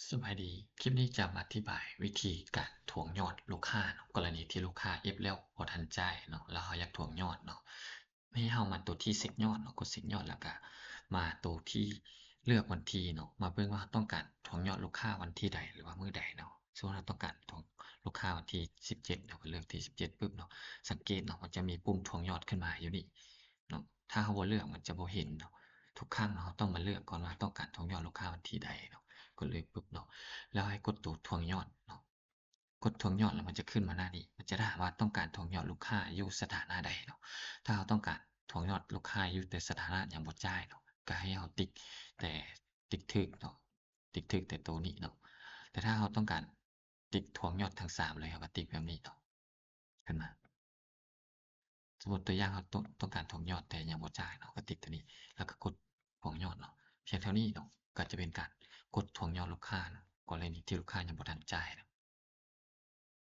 ສະບາຍດີ, ຄລິບນີ້ຈະມາອະທິບາຍວິທີການທວງຍອດລູກຄ້າເນາະ, ກໍລະນີທີ່ລູກຄ້າເອັຟແລ້ວບໍ່ທັນຈ່າຍເນາະ, ແລ້ວເຮົາຢາກທວງຍອດເນາະ. ໃຫ້ເຮົາມາຕົວທີ່ເຊັກຍອດເນາະ, ກົດເຊັກຍອດ ແລ້ວກະມາຕົວທີ່ເລືອກວັນທີເນາະ, ມາເບິ່ງວ່າເຮົາຕ້ອງການທວງຍອດລູກຄ້າວັນທີໃດ ຫຼືວ່າມື້ໃດເນາະ. ສົມມຸດເຮົາຕ້ອງການທວງລູກຄ້າວັນທີສິບເຈັດເນາະ, ກໍເລືອກທີສິບເຈັດປຶບເນາະ, ສັງເກດເນາະ ມັນຈະມີປຸ່ມທວງຍອດຂຶ້ນມາຢູ່ນີ້ເນາະ. ຖ້າເຮົາບໍ່ເລືອກມັນຈະບໍ່ເຫັນເນາະ. ທຸກຄັ້ງເນາະ ເຮົາຕ້ອງມາເລືອກກ່ອນວ່າຕ້ອງການທວງຍອດລູກຄ້າວັນທີໃດເນາະ, ກໍເລືອກປຶບເນາະ, ແລ້ວໃຫ້ກົດໂຕທວງຍອດເນາະ. ກົດທວງຍອດແລ້ວມັນຈະຂຶ້ນມາໜ້ານີ້, ມັນຈະຖາມວ່າຕ້ອງການທວງຍອດລູກຄ້າຢູ່ສະຖານະໃດເນາະ. ຖ້າເຮົາຕ້ອງການທວງຍອດລູກຄ້າຢູ່ແຕ່ສະຖານະຍັງບໍ່ຈ່າຍເນາະ, ກໍໃຫ້ເຮົາຕິກແຕ່ ຕິກຖືກເນາະ, ຕິກຖືກແຕ່ໂຕນີ້ເນາະ. ແຕ່ຖ້າເຮົາຕ້ອງການຕິກທວງຍອດທັງສາມເລີຍ, ເຮົາກໍຕິກແບບນີ້ເນາະ, ຂຶ້ນມາ. ສົມມຸດຕົວຢ່າງເຮົາຕ້ອງ ຕ້ອງການທວງຍອດແຕ່ຍັງບໍ່ຈ່າຍເນາະ, ກໍຕິກຕົວນີ້ ແລ້ວກໍກົດທວງຍອດເນາະ. ພຽງເທົ່ານີ້ເນາະ ກໍຈະເປັນການກົດທວງຍອດລູກຄ້າເນາະ, ກໍລະນີທີ່ລູກຄ້າຍັງບໍ່ທັນຈ່າຍເນາະ.